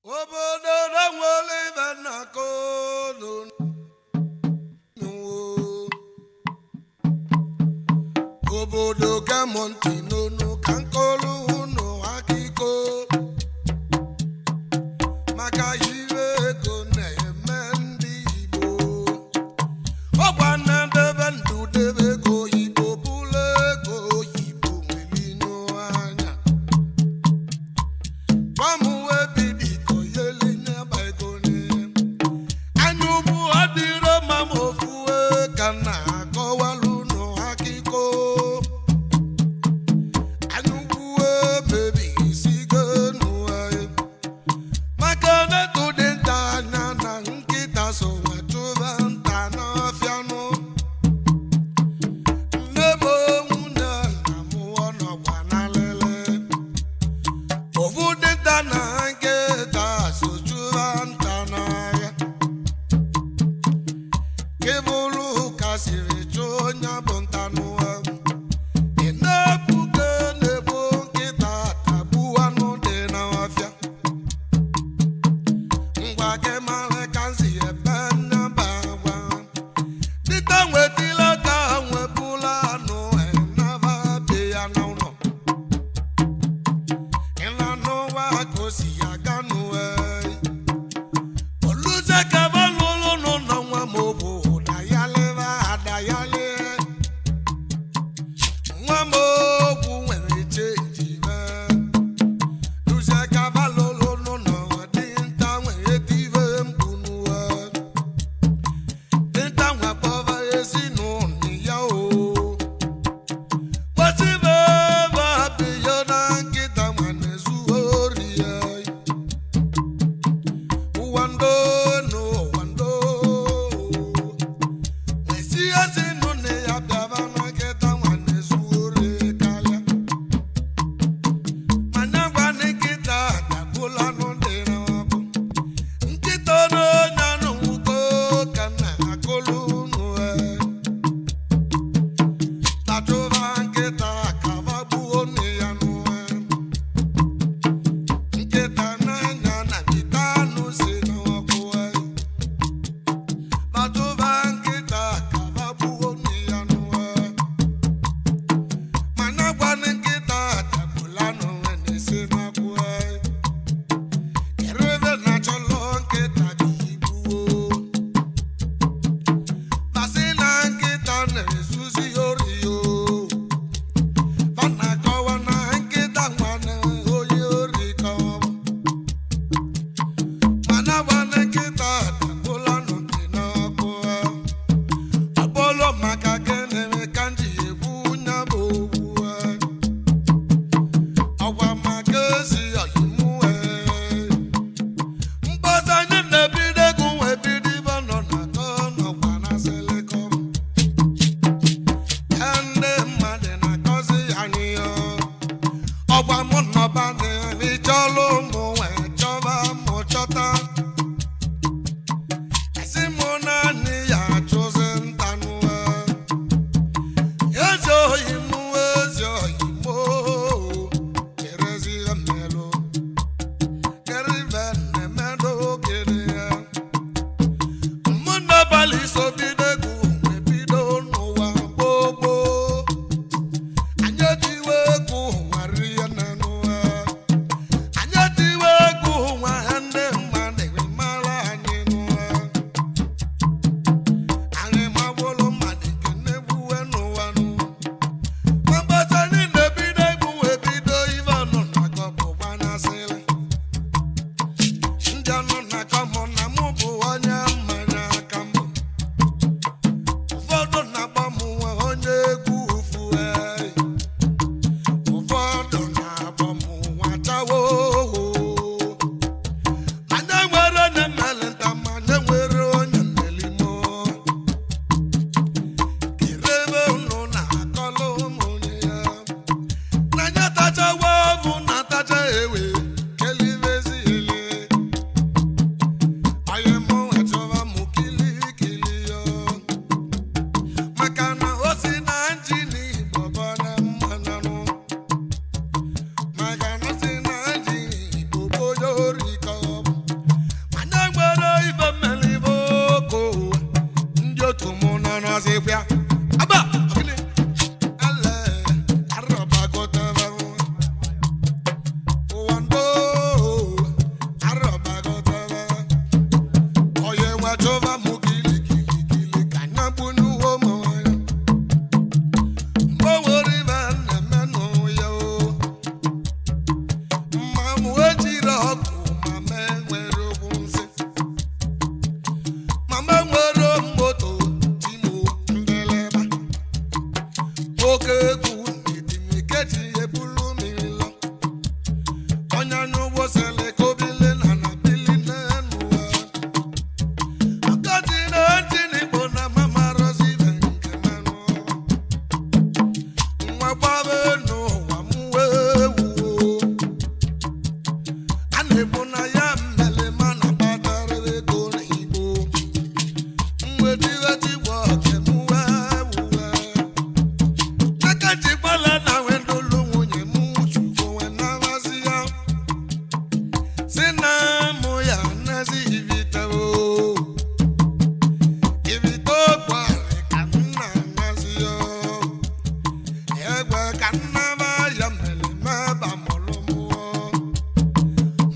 Obodo na nwere ibe na-akọ n'ụwa. Obodo gemụ ntị n'onu ka nkọlụ unu akụkọ maka ire ego na-eme ndị Igbo. Ọgwa na-edebe ndụ debe ego Igbo bụla ego oyibo nwere inyo anya. Anya ugbu adịrọ ma m ofue ka m na-akọwalụ unu akụkọ. Anya ugbu emebisigo enu anyị. Maka na ego dị nta anya na nkịta so nwa chụba nta n'ọfịa nụ. Nne m nwunye na mụọ nọkwa na lele. Ofu dịnta na nkịta so chụba nta n'ahịa. Kebụlụ ka siri chụọ onye bụ nta n'ụwa. Ị na-ebuke na-egbu nkịta tagbu anụ dị n'ọfịa. Ngwa gị mara ka nsi ebe nnaba agwa. Dịta nwetila ka nwebula anụ enaba be ya n'ụlọ. Ịla n'ụwa ka o si aga n'ụwa. Olùsèkèbè lụlụ n'ụlọ nwa m bụ dayalịba adayalị. Nwa m okwu nwere chenji mee. Olùsèkèbè lụlụ n'ụlọ dinta nwere dibe mkpu n'ụwa. Dinta nwekpọba ezinụlọ ya o. Kwesịbe ebe abịa na nkịta nwa na-ezu ori ya. Si na mụ ya nazi ibitewo ibite ogwari ka nna nazi yo egwe ka nnaba ya melime bamụrụ mụọ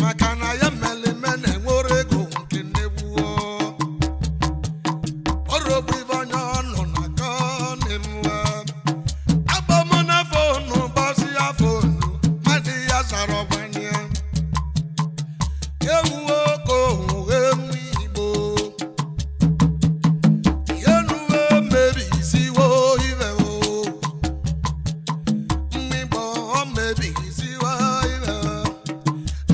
maka na ya melime na-enwere ego nke nnegbuo ọrọbụ ibe onye ọnụ na ka ọ na-emue agbam na fonu gbasi ya fonu mmadụ ya zara ọgbanye ewuwe oke ewu igbo yenuwe mebi isiwo ibe o mmigbo o mebi isiwo ibe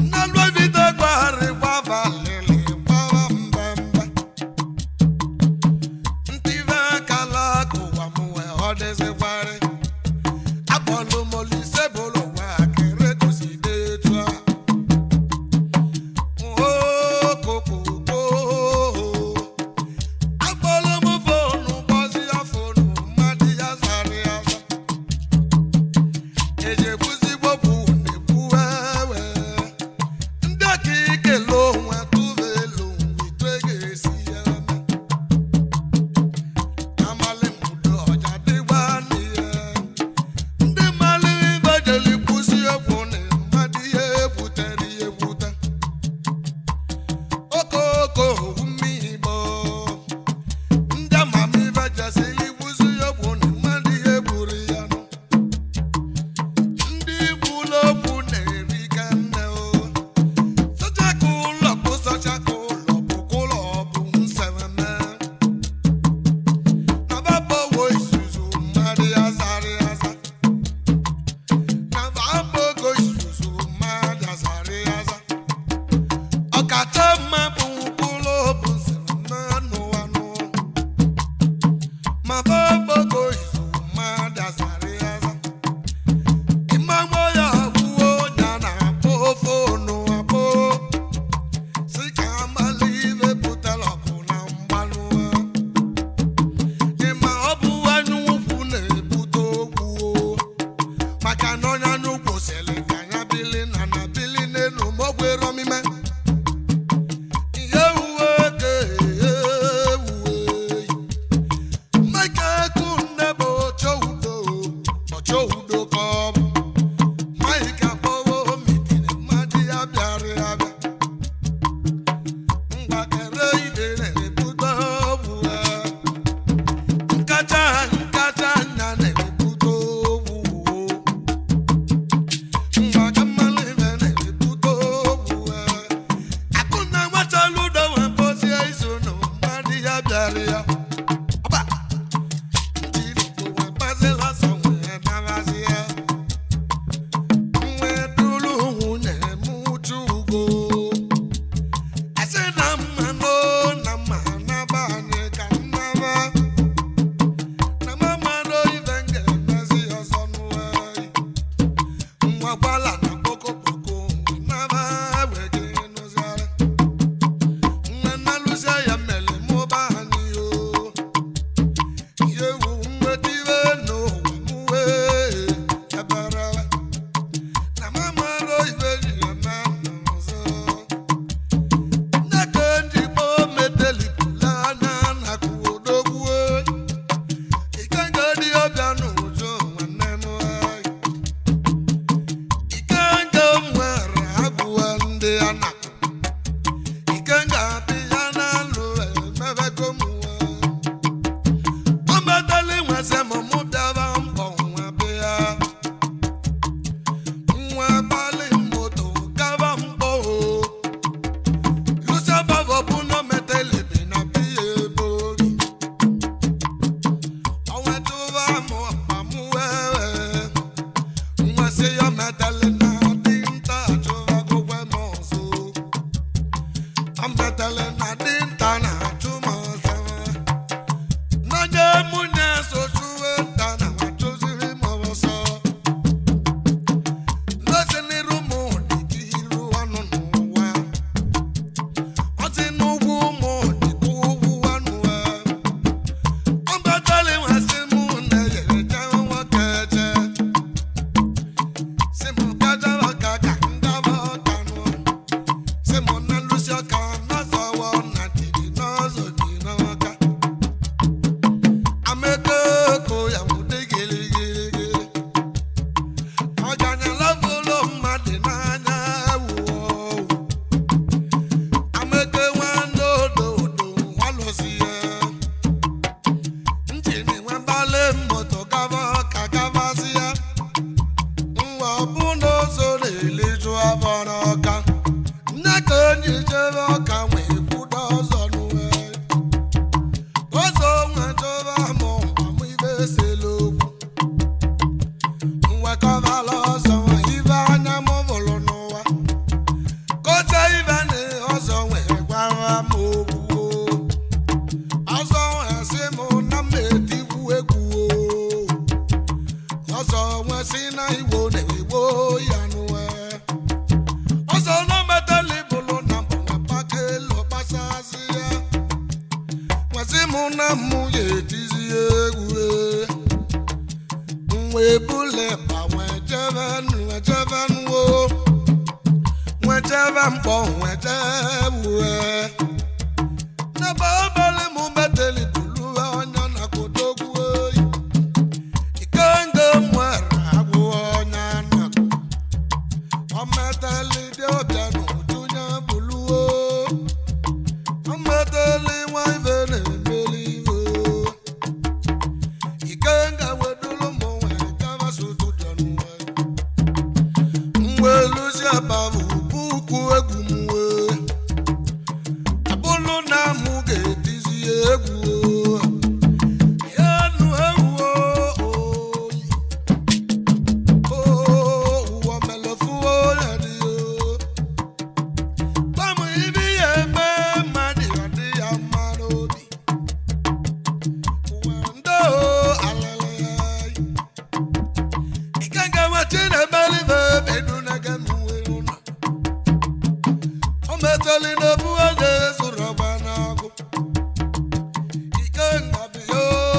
nnalụ ebido gbagharị gbaba lili gbaba mbamba ntive akala kụwa m wee ọ dịzikwarị akpọlụ m Olise bụrụ ụwa kere goside etu a okokoko akpọlụ m fonu gbazi ya fonu mmadụ ya zara ya aza ejegbuzigbo bụ na-ekwu ewe ndị aka ikele onwe tụba elu mgbe ga-esi ya eme amalimudo ọja dịgba n'ihe ndị mmalụ ibe jeli kwụsị egwu na mmadụ ihe ekwutere ihe ekwute okoko mmigbo ndị amamibe jesiri kwụsị egwu na mmadụ ihe gburu ya nụ ndị gburu okwu na-eri ka nne o sachaka ụlọ bụ sachaka ụlọ bụ ụlọ bụ nseweme nababowo isuzu mmadụ azarị aza nababogo isuzu mmadụ azarị aza ọkacha mma bụ ụlọ bụ nseweme n'ụwa nụ ma babogo isuzu mmadụ azarị aza ịmagbo ya gwuo onye a na-akpọ fonu akpọ si ka amala ibe pụtara ọgụ na mgbalụ ịma ọ bụ anya ukwu na-ebute okwu o. Maka na onye anya ukwu sịrị ka anya bili na na bili n'elu ma ọ gwere omime ihe uwe ka ewuwe Mike Ekunne bụ ọchọ udo, ọchọ udo ka ọ bụ. Mike akpọwo mitin mmadụ ya bịara abịa mgbakere ide na-ebute ọgwụ ha nkacha nkacha nya na-ebute ogwu mgbaka mmanụ ibe na-ebute ogwu akụna nwachala udo wee bọzie izu na mmadụ ya bịara ya ọba njiri igbo wee gbazila ọsọ wee nabazi ya nwee duru nwunye m ugo asị na mmanụ na mma naba anyị ka nnaba na mmanụ ibe m ga-emezi ọzọ n'ụwa nwa gbala na kpokokpoko naba wee nụziara nwa nalụzie ya mere mụba anyị o yewu nweta ibe n'ụwa m wee ebere na mmanụ ibe ji eme n'ọzọ nneke njikpo metelipụla anya na kwuodogwue ikenga dị ọbịa n'ụjọ nwanne m anyị. Ikenga nwere agụwa ndị a nakụ ikenga abịa na-alụ emebego m nwa o metela inwezi m mụ bịaba mbọ nwa bịa nwa gbalị moto gaba mbọ o Lusa babo bụ na metele bi na biya ebe obi. Ọnwa tụba mụ ọkpa mụ wewe. Nwa sị ya metele na dinta chụba gụgwe m ọzọ. Ọ metele na dinta na-achụ m ọzọ. N'onye mụ na-eso chụwe nta na achụziri m ọsọ. N'oche n'iru mụ dị ka iru ọnụ n'ụwa. Ọ sị n'ugwu ụmụ dịka ugwu anụ ha. Ọ batala ịnwasị mụ na eyereje nwoke eje. Si m gajara ọka ka m gaba ọka nụ. Ka onye jebe ọka wee kwudo ọzọ n'uwe ọzọ nwe chọba mụ amụ ibe selu okwu nwekọbala ọzọ nwe ibe anya m bụrụ n'ụwa kọcha ibe na ọzọ nwee gwara m okwu ọzọ nwee sị m na m etigbu egwu ọzọ nwee sị na igbo na-egbo ya n'uwe ọzọ na metali bụrụ na mgbanwe pakelu kpasasị ya nwesị m na mụ ya etizi egwu nwe bule gbanwe jebe nwe jebe nwo nwe jebe mkpọ nwe jebe n'ebe abalị mụ metali bụrụ ọnya na kodogwu oyi ikenga nwere agwụ ọnya na ọmọdéli dé ọbịa n'uju ya bụluo ọmọdéli nwa ife na-emeli iwe ikenga wedulu mụ nwe gaba sotu dọnuwe mgbe luzi ababu puku egwu m wee abụlụ na mụ ga-etizi egwu o. Ya nụ ewu o, oyi.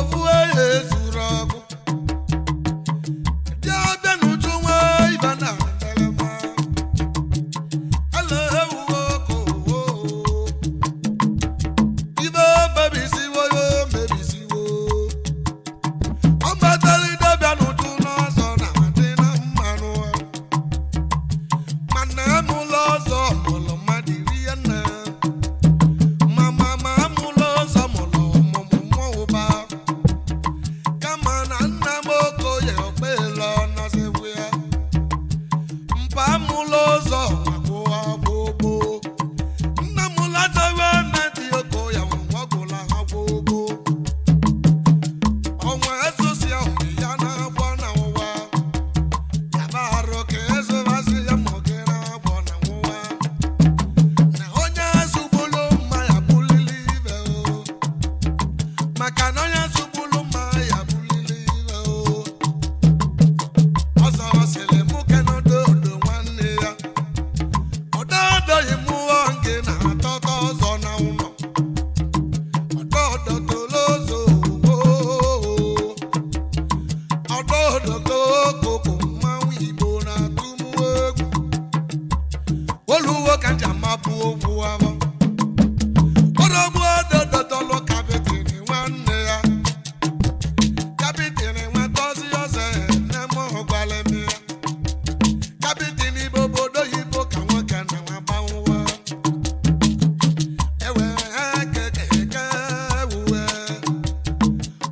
Ọgụ dị abịa n'uju nwa ibe na ntelema ala ewuwo kowo ibe mebisiwo yo mebisiwo ọmọdéli dọbịa n'uju n'ọzọ na adị na mmanụ mana amụla ọzọ mụlụ mmadụ iri ya na mama ma amụla ọzọ mụlụ ọmụmụ mmụọ ụba kama na nna m okoye okpele ọnọziwu ya mpa mụlụ ụzọ makwụwa gbogbo nna m latawa na dị okoye nwagwụla ha gbogbo ọnwa ezosi ahụ ya na-agbọ na ụwa yaba arụ ka ezobazi ya ma oge na-agbọ na ụwa na onye azụgbulu mma ya bulili ibe o maka na onye zụgbulu mma ya bulili ibe o ọzọ sịrị mụ kenodo odo nwanne ya ọdọdọghị mụọ nke na-atọtọ ọzọ na ụlọ ọdọdọtolozo ọdọdọtokoko mmanwụ Igbo na-atụ mụ egwu oluwo ka nji amapụ okwu abọ ọdọgbu ọdọdọtọlụ kapịtịrị nwanne ya kapịtịrị nwetọzi ọzọ nne m gwara m ya kapịtịrị bụ obodo oyibo ka nwoke na nwa gbanwụwa ewe kekeke wuwe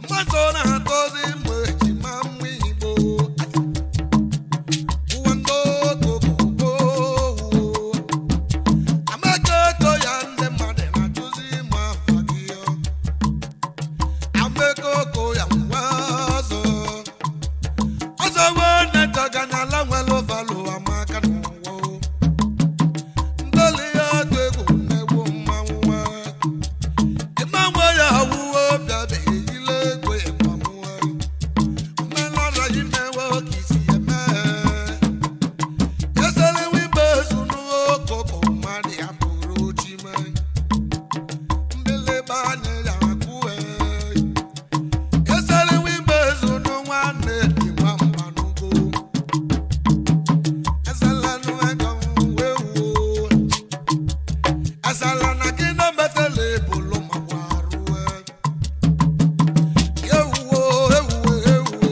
mmadụ na-atọzi mgbe ejima mmụ Igbo uwe ndị okokoko amaka ego ya ndị mmadụ na-achụzi ma afa gị ya amekoko ya nwa ọzọ ọzọ wee netọganyala nwere ụvalụ amaka n'ụwa ndoli ya atụ egwu nnegwu mmanwụ nwa ịmanwe ya awuo bịabeghị ile egwu ịgbamụwa omenala imewe ka isi eme esere wibe ezunuokoko mmadụ ya pụrụ chime mbilịba anya ya akụwe esere wibe ezunu nwanne dị nwamba n'ugbo ezelanụ ego wee wuo ezela na gị na metela ebulu makwa arụwe ewuwo ewuwe ewuwe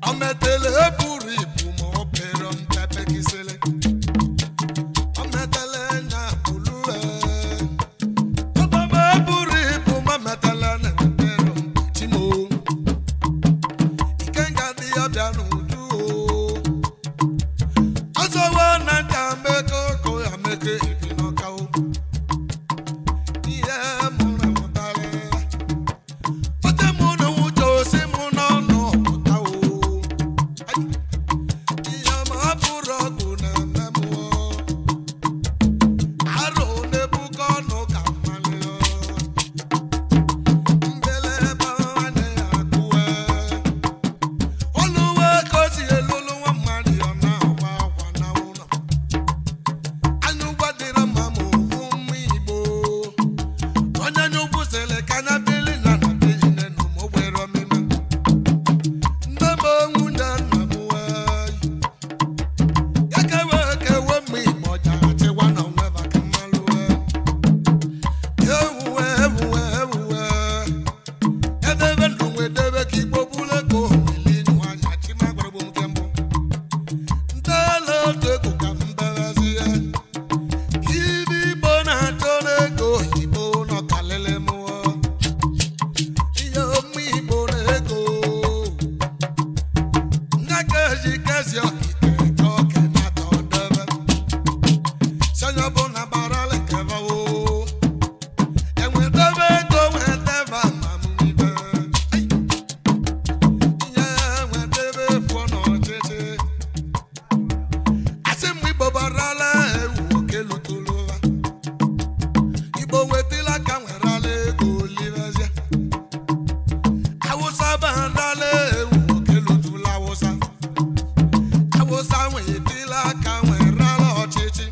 ometele eburu ibu ma ọ pere mpepe kisịrị ometele nya bulu ọbaba eburu ibu ma metele na mpere chimo ikenga dị ya bịa n'uju o ọzọwa na nta mekọ. ego ebi n'ọka o. Ihe mụrụ amụtara ote mụ na nwuche osi mụ n'ọnụ pụta o. Ai! Ihe ma ọ bụrụ ọgụ na-eme mụọ arụ na-ebukọ ọnụ ka mmalị mbele ebe nwanne ya akụwe oluwe ka o si elulu nwa mmadụ ọ na-agwa akwa na ụlọ anya ụgwọ dịrị mma ma ụkwụ ụmụ Igbo onye anya ugwu sịrị ka anya bili na na bili nenu ma ogbere ọmịma nne m nwunye nna m wee ya kewe kewe mma Igbo ọja achịwa na onweva ka mmalụ wee ewuwe ewuwe ewuwe edebe ndụ nwedebe ka Igbo bụrụ ego welinu anya chimagbaragbo nke mbụ ntọala otu egwu ka mbelezie ibe Igbo na-achọ n'ego oyibo nọkalịlị mụọ ihe ọmụ Igbo na-ego nna kezi okike ka oke na-atọ debe sonye bụ na barala keva o enwetebe ego nwetebe amamibe. Ai! Ihe enwetebe pụọ n'ọchịchị asị m Igbo barala ewu oke lutulu ha Igbo nwetila ka nwerala ego olivezie Awụsa barala ewu oke lutulu Awụsa Awụsa nwetila aka nwerala ọchịchị.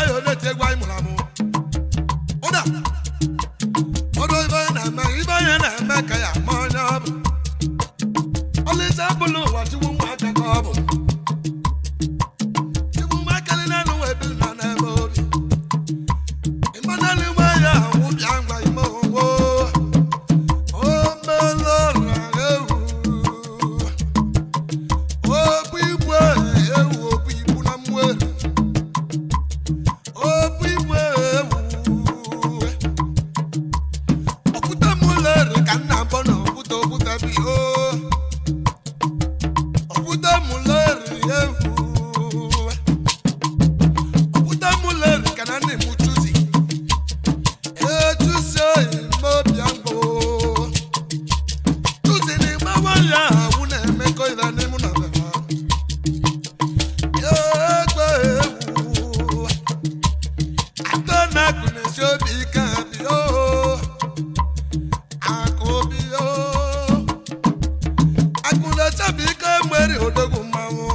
nwayọọ na-eti egwu anyị mụrụ amụ. Ụda ọdụ ibe anyị na-eme, ibe anyị na-eme ka ya ma onye ọ bụ. Olise bụlụ ụwa chukwu nwa aka ka ọ bụ. Chukwu nwa akali n'elu wee bi na n'ebe obi. Ịmanalị nwe ya ahụ bịa ngwa ime onwe. Omelora ewu. Obu igwe ewu, obu igbu na mmụọ. Obu igwe ewu. Okwute m lere ka nna mbọ na okwute okwute bi o. Okwute m lere ewu. Okwute m lere ka na nne m chuzi. Echusi oyi mobịa mgbo. Chuzi na ịgbawa ya awụ na-emekọ ibe n'ịmụ na be ha. Egbe ewu. Atọ na-akụ na-esi obi ike ha bi o. Akụbio akụnachabi ike nwere odogwu mmanwụ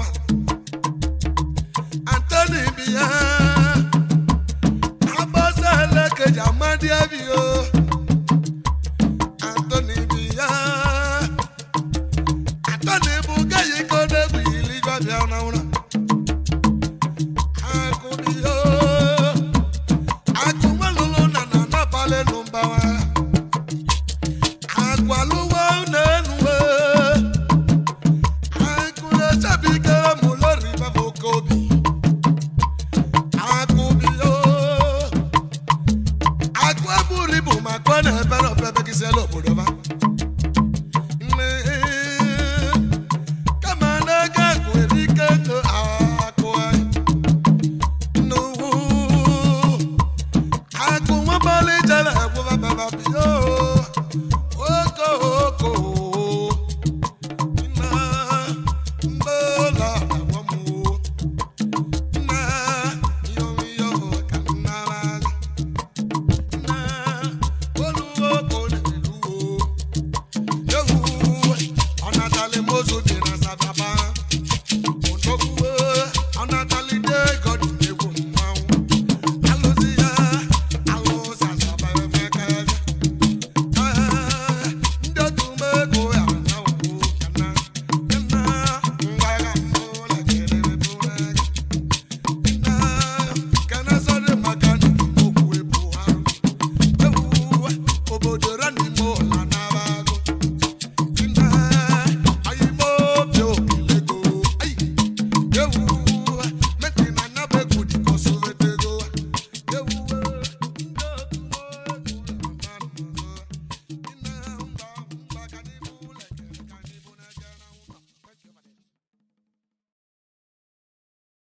Antoni biya agbasa elekeji amadi ebio.